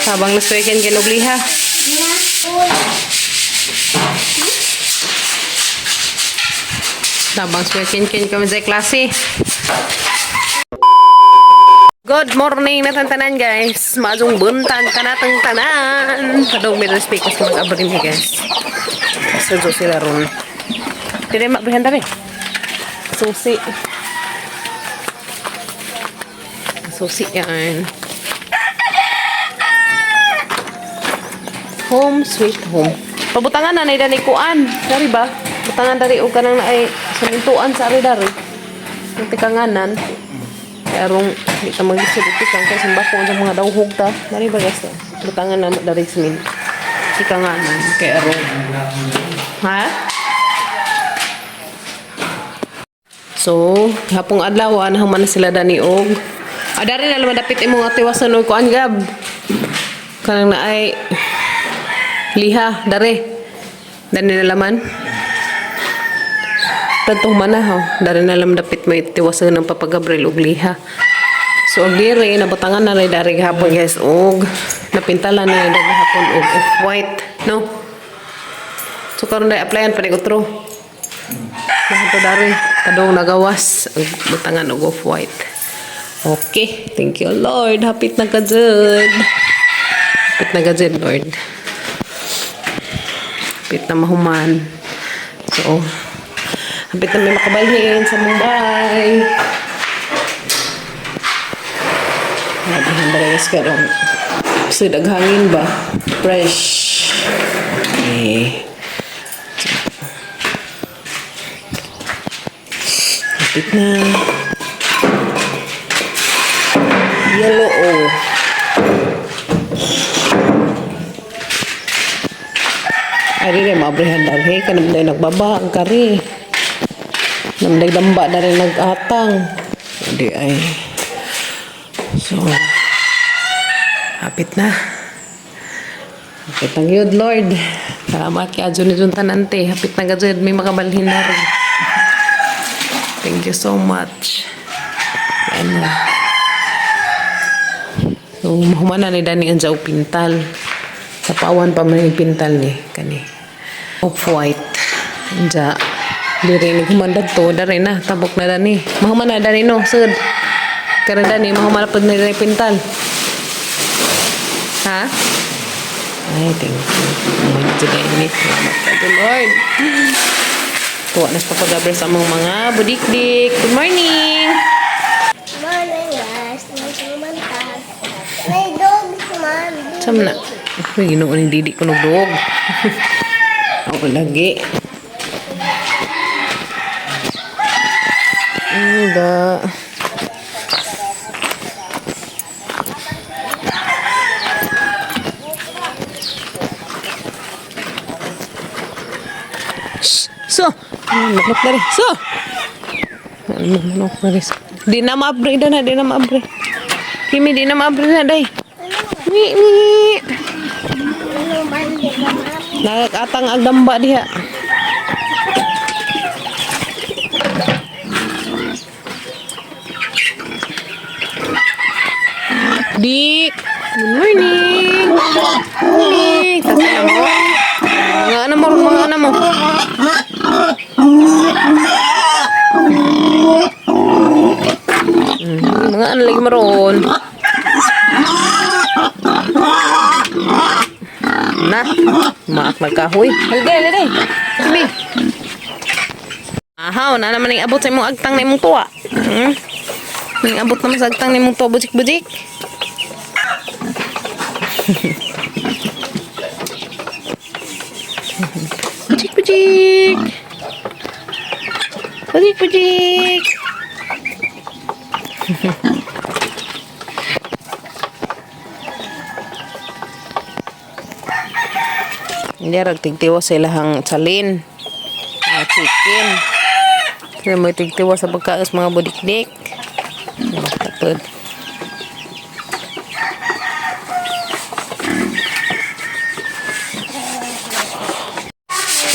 Habang nasuwikin kinugliha. Tabang suwikin kin kami sa klase. Good morning na tantanan, guys. Maadjong buntag kanatang tanan. Padong middle speakers mga abrin ni guys. Suso sila ron. Dili mabrihan dali. Susi. Susi yan. Home sweet home. Pabutangan na na ni kuan. Dari ba? Butangan dari og kanang naay sumintuan sa ari dari. Yung tikanganan. Kaya arong di ta maglisod og tikang kay sambako sa mga dawhog ta. Dari ba, guys? Butangan na dari sumin tikanganan kay arong. Ha? So, hapong adlaw nahuman na sila dani og. Ah, dari na lang dapit imong atiwasan og kuan, Gab. Kanang naay liha dare. Dani na laman. Tadtong manahaw. Dari na lang dapit may tiwasan ng Papa Gabriel og liha. So, og diri nabutangan na rin dari gahapon, guys, og napintalan na rin dari gahapon og off-white, no? So, karon dai applyan pa ni otro. Lahat dari kadong nagawas ang butangan og off-white. Okay, thank you, Lord. Hapit na ka jud. Hapit na ka jud, Lord. Hapit na mahuman. So, hapit na may makabalhin sa Mumbai. Grabe, handa guys karon. So, daghangin ba? Fresh. Eh. Hapit na. Yellow O. Ay, di rin, maabrihan dahil. Kanam na nagbaba ang kari. Namday damba na rin nag-atang. Hindi ay. So, hapit na. Hapit na yun, Lord. Salamat kay Adjo ni Jun Tanante. Hapit na gajud. May makabalhin na rin. Thank you so much. Ano. So, humana ni Dani ang jaw pintal. Sa pawan pa man yung pintal ni. Kani. Off-white. Anja. Diri ni humandad to. Dari na. Tabok na Dani. Mahuman na Dani no. Sud. Karon Dani, mahuman na pud na dani pintal. Ha? Ay, thank you. Human na dyan ni. Salamat ka to Lord. Tuwa na sa Papa Gabriel sa among mga budikdik. Good morning! Morning, guys. May sumantag. May dog man. Sam na. Uy, ginoo ni Didi ko dog. Ako lagi. Hindi. Shh! So! Ano, manok na rin. So! Ano, manok na rin. Di na maabre na, di na maabre. Kimi, di na maabre na, day. Mi, mi. Ano man, di ba, ma'am? Nagkatang ang damba diha. Dik! Good morning! Morning! Kasi ano mo? Mga ano mo, mga ano mo? Mga ano lagi maroon? Na, maak nagkahoy. Halde, halde. Kimi. Ahaw, na naman ang abot sa imong agtang na imong tuwa. Hmm? Ning abot naman sa agtang na imong tuwa, bujik-bujik. Bujik-bujik. Bujik-bujik. Hindi, ragtigtiwa sa ilahang salin. Mga chicken. Kaya mo tigtiwa sa pagkaos mga budikdik. Tapod.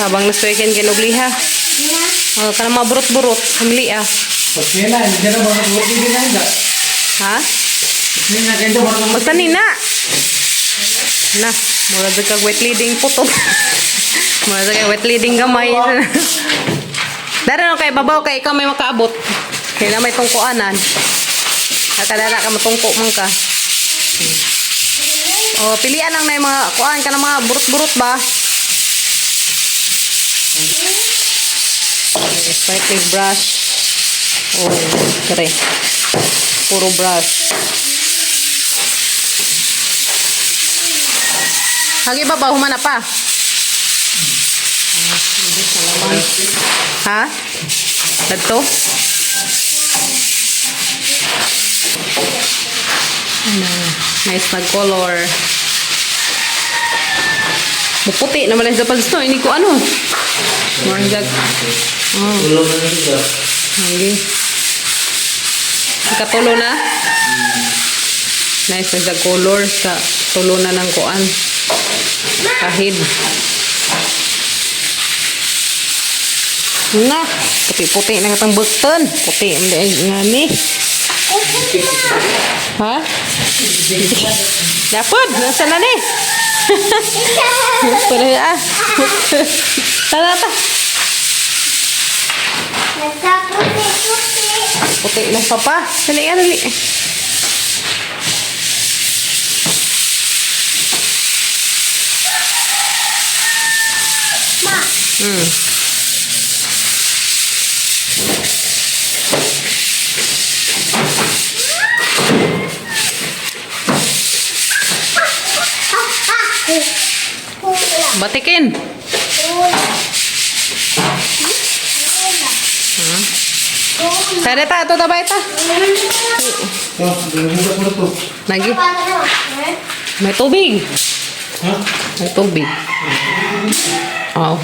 Habang nasuwikin kinugliha. Oh, kana mga burot-burot. Hamli ah. Pag na, hindi na mga buti din na. Ha? Hindi na kayo mga Basta ni na. Na, mura jud kag wet leading puto. Mura jud kag wet leading gamay. Dara no kay babaw kay ikaw may makaabot. Kay na may tungkuanan. Nakadara ka matungko man ka. Oh, pilian lang na yung mga kuan ka ng mga burot-burot ba? Sparkling brush. Oh, kare. Puro brush. Hagi ba ba humana pa? Ha? Dadto? Ano, nice na color. Muputi naman lang sa pagsto. Hindi ko ano. Morning. Oh. Tulog na siya. Hanggi. Katulo na? Nice na sa color sa tulo na ng kuan. Kahid. Na, puti-puti na katang bukton. Puti hindi ay nga ni. Ha? Dapat, nasa na ni? Pero ah. Tara ta. Nagkaputi-puti. Puti na papa. Dali nga, dali. Ma, Hula. Batikin. Hula. Hula. Hula. Tara ta, ito tabay ta. Oh, hugas mo na to. Nagi. Paano na? May tubig. Ha? May tubig. Oh.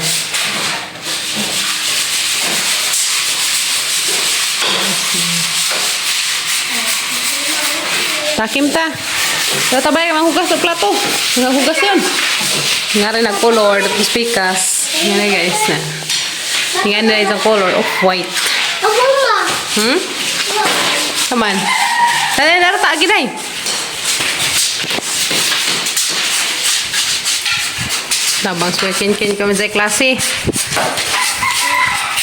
Takim ta. Ito tabay, manghugas sa plato. Manghugas yun. Nga rin nag-color, tapos pikas. Nga na guys na. Nga na isang color of white. Ako ma. Come on. Tara, tara, ta, ginay. Tabang suwe kin kami sa klase.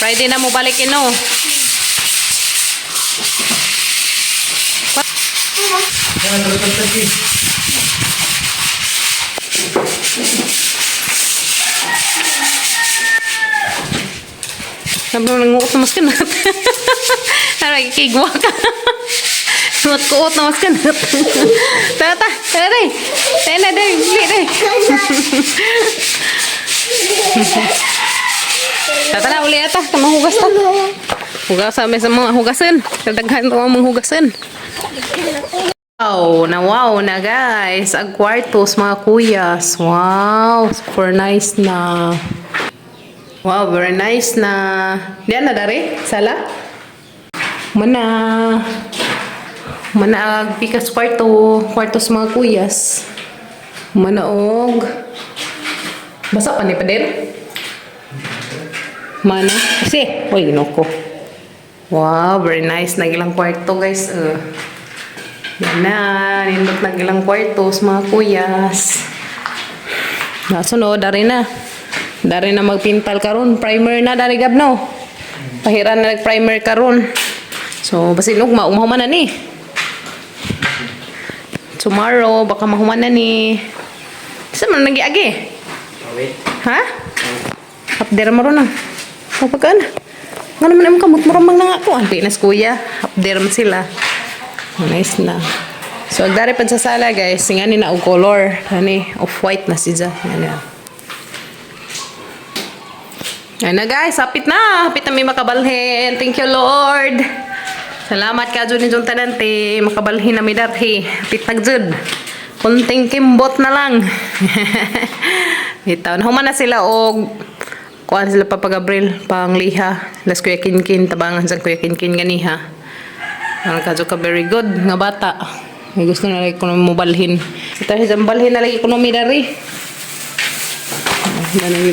Friday na mo balik ino. Yan, talag-talag. Sabi mo nanguot na mas kanat. Aray, kigwa ka. Kuot na mas kanat. Tara ta, tara day. Tara na day, dali day. Tara na, uli na ta, mahugas ta. Hugas sa sa mga hugasan. Kadaghan to ang mga hugasan. Wow, na wow na guys. Ang kwartos mga kuyas. Wow, super nice na. Wow, very nice na. Diyan na dari? Sala? Mana. Mana ag pikas kwarto, kwartos mga kuyas. Mana og Basa pa ni pader? Mana? Kasi, uy, noko. Wow, very nice na ilang kwarto, guys. Yan na, nindot na ilang kwartos, mga kuyas. Nasunod, dari na. Dari na magpintal karon, primer na dari gab no. Pahiran na nag-primer karon. So, basin ugma, umahuman na ni. Tomorrow, baka mahuman na ni. Sa man nagiagi? Wait. Ha? Update mo ron ah. Kapag ka na. Nga naman ang kamot mo ramang na nga ko. Ang pinas kuya. Update mo sila. Oh, nice na. So, agdari pa sa sala guys. Nga ni na og color. Ani, off-white na siya. Nga na. Ayan na guys, hapit na. Hapit na may makabalhin. Thank you Lord. Salamat ka Jun ni Jun Tanante. Makabalhin na mi darhi. Hapit na jud. Kunting kimbot na lang. Itaw. Nahuman na sila og kuan sila Papa Gabriel pang liha. Las Kuya Kinkin tabangan sa Kuya Kinkin ganiha. Ang kadyo ka very good nga bata. May gusto na lagi ko mo balhin. Ito sa balhin na lagi ko no mi dari. Ah, na nang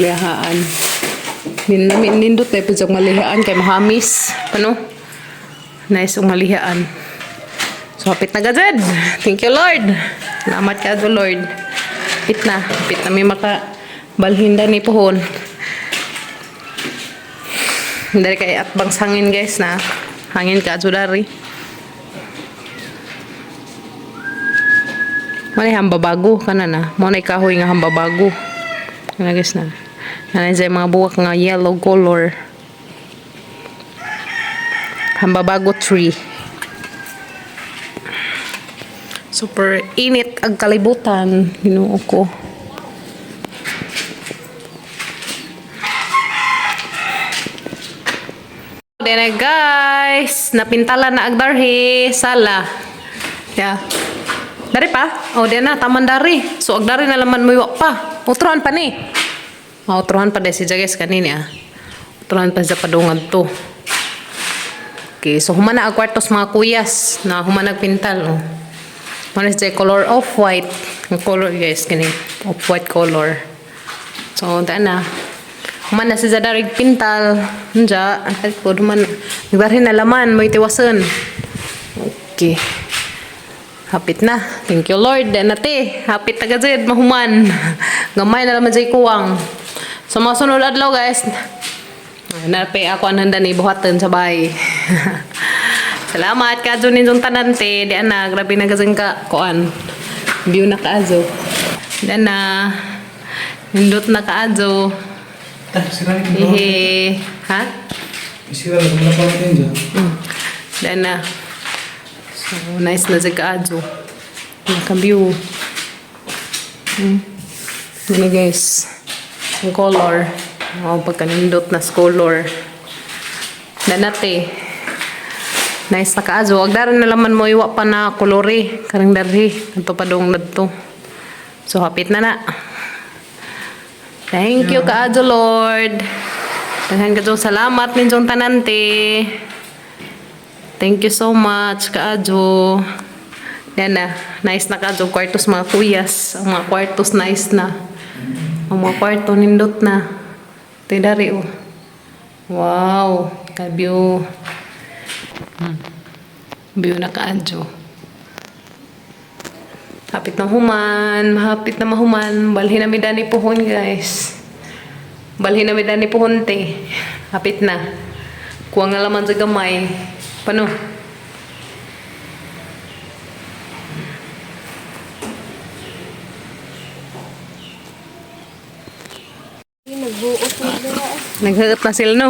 Nindot na pud sa malihaan kay mahamis. Ano? Nice ang malihaan. So hapit na gazed. Thank you Lord. Salamat ka Lord. Hapit na. Hapit na may maka balhinda ni pohon. Dari kay atbang sangin guys na. Hangin ka dari. Mali hamba bago kana na. Mo na kahoy nga hamba bago. Kana guys na. Nanay sa mga buwak nga yellow color. Hamba bago tree. Super init ang kalibutan. Ginoo ko. Then guys, napintala na agdarhi sala. Yeah. Dari pa? Oh, di na taman dari. So agdari na laman mo iwa pa. Utrohan pa ni. Oh, utrohan pa di si guys kanini ah. Utrohan pa sa padungan to. Okay, so humana ang kwartos mga kuyas na humana pintal oh. Mana siya color off-white. Ang color guys kini off-white color. So daan na. Humana si Zadarig pintal. Nja, ang ko duman. Nagdarhin na laman mo itiwasan. Okay. Hapit na. Thank you, Lord. Dan nate, hapit na gazed, mahuman. Gamay na laman jay kuwang. So, mga sunod adlaw, guys. Nape ako ang handa ni buhatan sa bahay. Salamat ka ninyong tanan te. Di ana, grabe na gazeng ka kuan. View na kaazo. Di ana. Nindot na kaazo. Ta, sira ni kung Hehe. Ha? Sira na kung napawin din dyan. Di ana. So, nice na sa kaazo. Naka-view. Gani guys. Ang color. Oh, pagkanindot na sa color. Danate. Nice na kaazo. Agdaran na laman mo iwa pa na kolori. Karang darhi. Ito pa dong nadto. So hapit na na. Thank you kaazo Lord. Daghan ka salamat ninyong tanante. Thank you so much kaajo. Yan na. Nice na kaajo. Kwartos mga kuyas. Ang mga kwartos nice na. Ang mga kwarto nindot na. Ito dari oh. Wow. Ka-view. View na kaadyo. Hapit na human. Hapit na mahuman. Balhin na mi dani puhon guys. Balhin na mi dani puhon te. Hapit na. Kuha nga laman sa gamay. Paano? Nagbuot na sila. Naghuot na sila, no?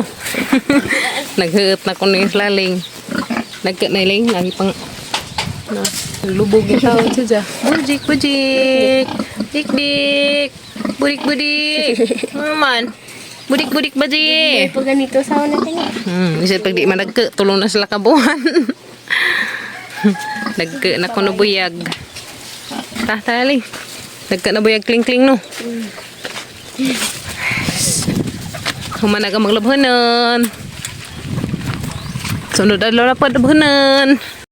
Naghuot na kuno yung laling. Nagkat na iling, lagi pang na, lubog yung tao siya. Bujik, bujik. Dik, dik. Budik, budik. Ano man? Budik, budik, baji. Pag ganito sa natin eh. Isip pag di man nagka, tulong na sila kabuhan. Nagka na kuno buyag. Ta, tali. Nagka na buyag kling-kling, no? Humanag ang maglabhanan. Sunod adlaw na pa labhanan.